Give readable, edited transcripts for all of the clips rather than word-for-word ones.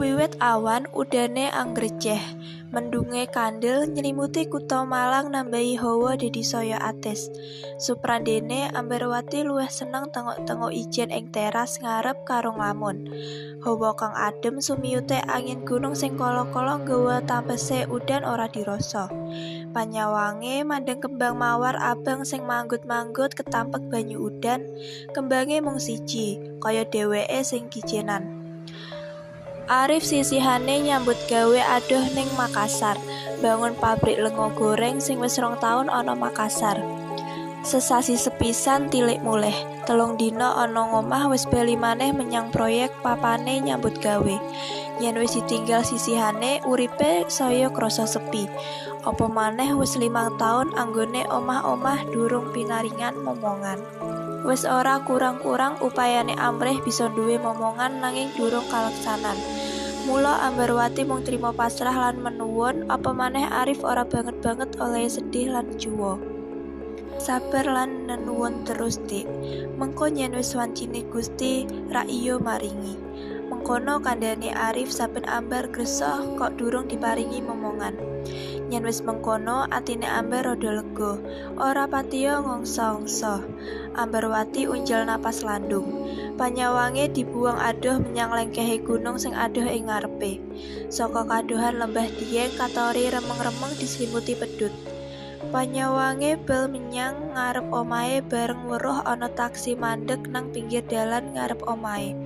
Wiwit awan udane anggreceh, mendunge kandel nylimuti kutha Malang nambahi hawa dadi saya atis. Suprandene Ambarwati luwih seneng thenguk-thenguk ijen ing teras ngarep karo nglamun. Hawa kang adem sumiyute angin gunung sing kala-kala nggawa tampese udan ora dirasa. Panyawange mandheng kembang mawar abang sing manggut-manggut ketampek banyu udan, kembange mung siji, kaya dheweke sing kijenan. Arif sisihane nyambut gawe adoh ning Makasar, mbangun pabrik lenga goreng sing wis 2 taun ana Makasar. Sesasi sepisan tilik mulih, 3 dina ana ngomah wis bali maneh menyang proyek papane nyambut gawe. Yen wis ditinggal sisihane, uripe saya krasa sepi. Apa maneh wis 5 taun anggone omah-omah durung pinaringan momongan. Wis ora kurang-kurang upayane amrih bisa duwe momongan nanging durung kaleksanan. Mula Ambarwati mung trima pasrah lan menuwun, apa maneh Arif ora banget-banget olehe sedih lan juwa. Sabar lan nenuwun terus, Dik. Mengko yen wis wancine Gusti, rak iya maringi. Mengkono kandhane Arif saben Ambar gresah kok durung diparingi momongan. Yen wis mengkono atine Ambar rada lega, ora patiya ngongso-ongso. Ambarwati unjal napas landung. Panyawange dibuang adoh menyang lengkehe gunung sing adoh ing ngarepe. Saka kadohan lembah Dieng katori remeng-remeng diselimuti pedhut. Panyawange bel menyang ngarep omahe bareng weruh ana taksi mandeg nang pinggir dalan ngarep omahe.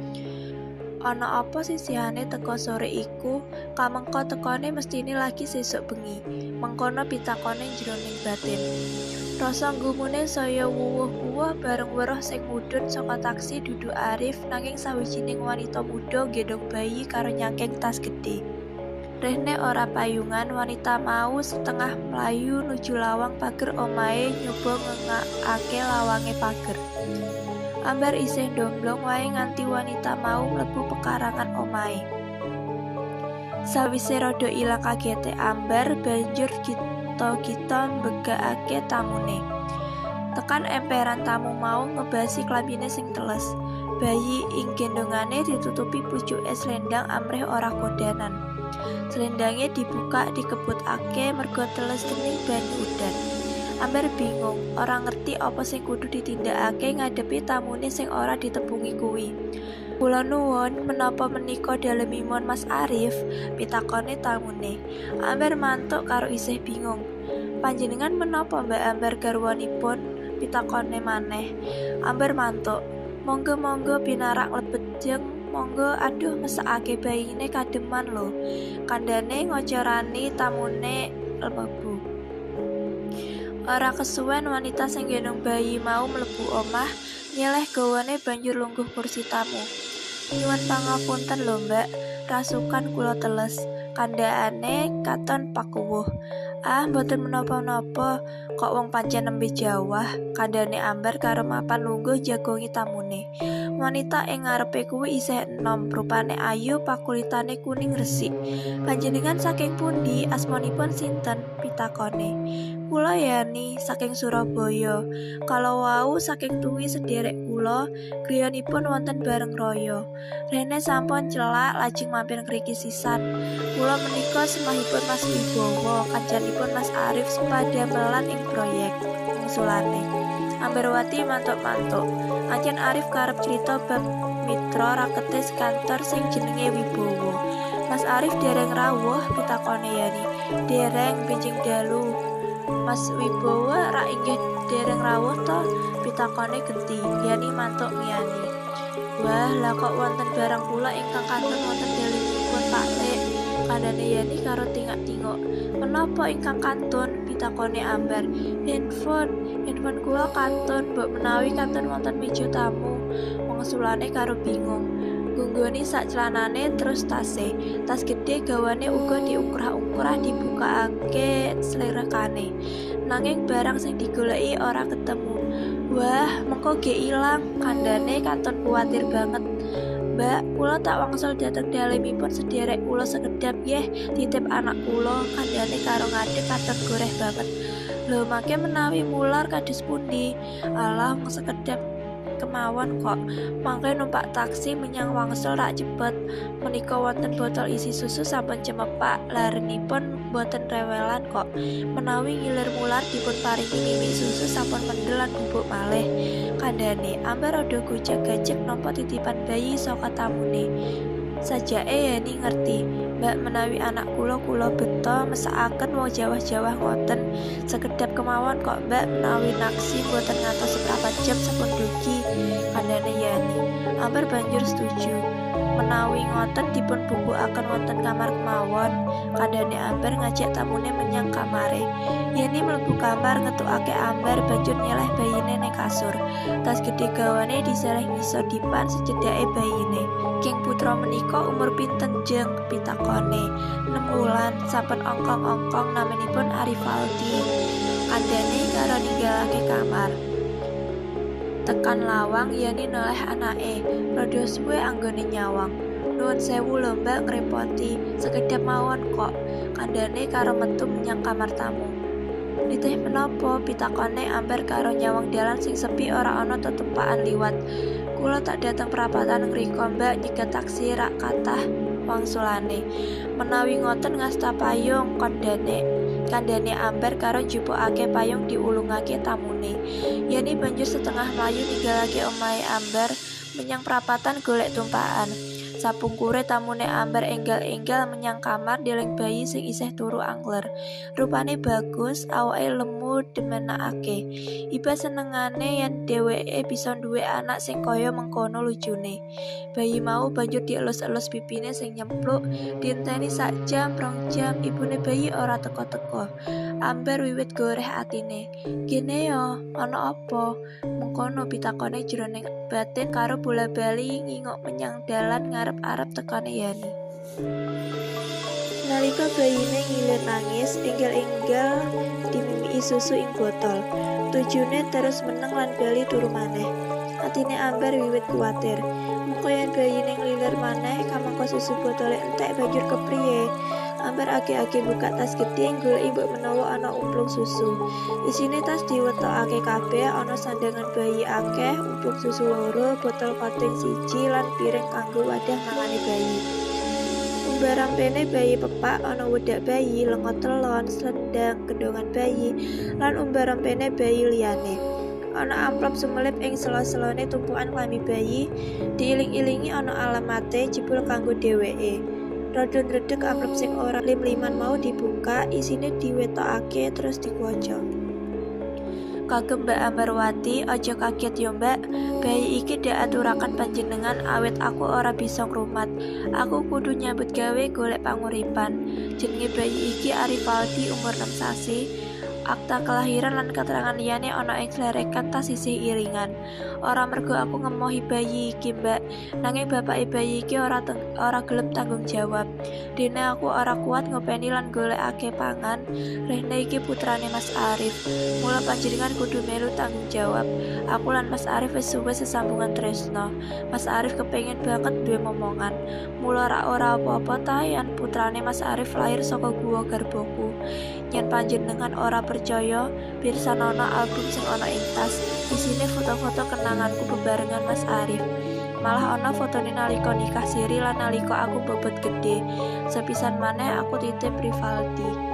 Ana apa sisihane teka sore iku, kamengka tekane mestine lagi sesuk bengi. Mengkono pitakone jroning batin. Rasa nggumune saya wuwuh-wuwuh bareng weruh sing mudhun saka taksi dudu Arif nanging sawijining wanita muda nggendhong bayi karo nyangking tas gedhe. Rehne ora payungan, wanita mau setengah mlayu nuju lawang pager omahe nyoba ngengakake lawange pager. Ambar isih ndomblong wae nganti wanita mau mlebu pekarangan omahe. Sawise rada ilang kagete Ambar banjur gita-gita mbegakake tamune. Tekan emperan tamu mau ngebasi klambine sing teles. Bayi ing gendongane ditutupi pucuke slendang amrih ora kodanan. Slendange dibuka dikebutake merga teles dening banyu udan. Ambar bingung, ora ngerti apa sing kudu ditindakake ngadepi tamune sing ora ditepungi kuwi. Kula nuwun, menapa menika dalemipun Mas Arif? Pitakone tamune. Ambar mantuk karo isih bingung. Panjenengan menapa Mbak Ambar garwanipun? Pitakone maneh. Ambar mantuk. Monggo-monggo pinarak lebet jeng, monggo aduh mesakake bayine kademan lho. Kandhane ngocorani tamune mlebu. Ora kesuwen wanita sing gendong bayi mau mlebu omah, nyeleh gawane banjur lungguh kursi tamu. Nyuwun pangapunten lho, Mbak, rasukan kula teles. Kandhane katon pakuwuh. Ah, mboten menapa-napa, kok wong pancen nembe jawah, kandhane Ambar karo mapan lungguh jagongi tamune. Wanita ing ngarepe kuwi isih enom, rupane ayu, pakulitane kuning resik. Panjenengan saking pundi, asmanipun sinten? Pitakone. Kula Yani saking Surabaya. Kala wau saking tuwi sederek kula, griyanipun wonten Bareng Raya. Rene sampun celak lajeng mampir ngriki sisan. Kula menika semahipun Mas Wibowo, kancanipun Mas Arif sepadamelan ing proyek wangsulane. Ambarwati mantuk-mantuk. Ancen Arif karep crita bab mitra rakete sekantor sing jenenge Wibowo. Mas Arif dereng rawuh, pitakone Yani. Dereng benjing dalu. Mas Wibowo rak inggih dereng rawuh to? Pitakone genti. Yani mantuk ngiyani. Wah, lah kok wonten barang kula ingkang kantun wonten dalemipun Pak Lek. Kandhane Yani karo tingak-tinguk. Menapa ingkang kantun? Pitakone Ambar. Handphone kula kantun, mbok menawi kantun wonten meja tamu. Wangsulane karo bingung. Gunggoni sak celanane terus tase. Tas gedhe gawane uga diungkrah-ungkrah dibukakake slerekane. Nanging barang sing digoleki ora ketemu. Wah, mengko ge ilang, kandhane katon kuwatir banget. Mbak, kula tak wangsul dhateng dalemipun sederek kula sekedhap nggih, titip anak kula, kandhane karo ngadeg katon goreh banget. Lho, mangke menawi mular kados pundi? Alah, mung sekedhap kemawon kok. Mangke numpak taksi menyang wangsul rak cepet. Menika wonten botol isi susu sampun cemepak, larenipun boten rewelan kok. Menawi ngilir mular dipun paringi mimik susu sampun mendel lan bubuk malih. Kandhane Ambar rada gojag-gajeg nampa titipan bayi saka tamune. Sajake Yani ngerti, Mbak menawi anak kula kula beto mesakaken wong jawah-jawah ngoten. Sekedhap kemawon kok Mbak menawi naksi mboten ngantos seprapat jam sampun dugi. Kandhane Yani. Ambar banjur setuju. Menawi ngoten dipun bubukaken wonten kamar kemawon. Kandhane Ambar ngajak tamune menyang kamare. Yani mlebu kamar ngetukake Ambar banjur nyeleh bayine ning kasur. Tas gedhe gawane diseleh ngisor dipan secedhake bayine. King putra menika umur pinten jeng pitakone? 6 wulan sampun ongkong-ongkong naminipun Arifaldi. Kandhane karo ninggalake kamar. Tekan lawang Yani noleh anake, rada suwe anggone nyawang. Nuwun sewu lho Mbak ngrepoti, sekedhap mawon kok. Kandhane karo metu menyang kamar tamu. Nitih menapa pitakone Ambar karo nyawang dalan sing sepi ora ana tetempaan liwat. Kula tak dateng perapatan ngriko Mbak nyegat taksi rak kathah wangsulane. Menawi ngoten ngasta payung kandhane. Kandhane Ambar karo njupukake payung diulungake tamune. Yani banjur setengah mlayu ninggalake omahe Ambar menyang perapatan golek tumpakan. Sapungkure tamune Ambar enggal-enggal menyang kamar ndeleng bayi sing isih turu angler. Rupane bagus, awake lemu demenakake. Iba senengane yen dheweke bisa duwe anak sing kaya mengkono lucune. Bayi mau banjur dielus-elus pipine sing nyempluk, dienteni sak jam, 2 jam, ibune bayi ora teko-teko. Ambar wiwit goreh atine. Kene yo, ana apa? Mengkono pitakone jroning batin karo bola-bali nginguk menyang dalan ngarep-arep tekane Yani. Nalika bayine ngilir nangis, enggal-enggal dimimiki susu ing botol. Tujune terus meneng lan bali turu maneh. Atine Ambar wiwit kuwatir. Mengko yen bayine nglilir maneh kamangka susu botole entek banjur kepriye? Ambar age-age buka tas gedhe goleki mbok menawa ana umplung susu. Isine tas diwetokake kabeh, ana sandangan bayi akeh, umplung susu 2, botol koting 1 lan piring kanggo wadah mangane bayi. Umbarampene bayi pepak ana wedak bayi, lenga telon, slendang, gendongan bayi, lan umbarampene bayi liyane. Ana amplop sumelip ing sela-selane tumpukan klambi bayi, diiling-ilingi ana alamate jebul kanggo dheweke. Rada ndredeg amplop sing ora lim-liman mau dibuka, isine diwetokake terus diwaca. Kagem Mbak Ambarwati, aja kaget yo Mbak, bayi iki diaturaken panjenengan awit aku ora bisa ngrumat. Aku kudu nyambut gawe golek panguripan. Jenenge bayi iki Arifaldi, umur 6 sasi. Akta kelahiran lan keterangan liyane ana ing slerekan tas sisih iringan. Ora mergo aku ngemohi bayi iki Mbak, nanging bapake bayi iki ora gelem tanggung jawab. Dene aku ora kuat ngopeni lan golekake pangan. Rehne iki putrane Mas Arif. Mula panjenengan kudu melu tanggung jawab. Aku lan Mas Arif wis suwe sesambungan tresno. Mas Arif kepengin banget duwe momongan. Mula rak ora apa-apa ta yen putrane Mas Arif lahir saka guwa garbaku. Yen panjenengan ora percaya, pirsanono album sing ana ing tas. Isine foto-foto kenanganku bebarengan Mas Arif. Malah ana fotone nalika nikah siri lan nalika aku bobot gedhe. Sepisan maneh aku titip Rivaldi.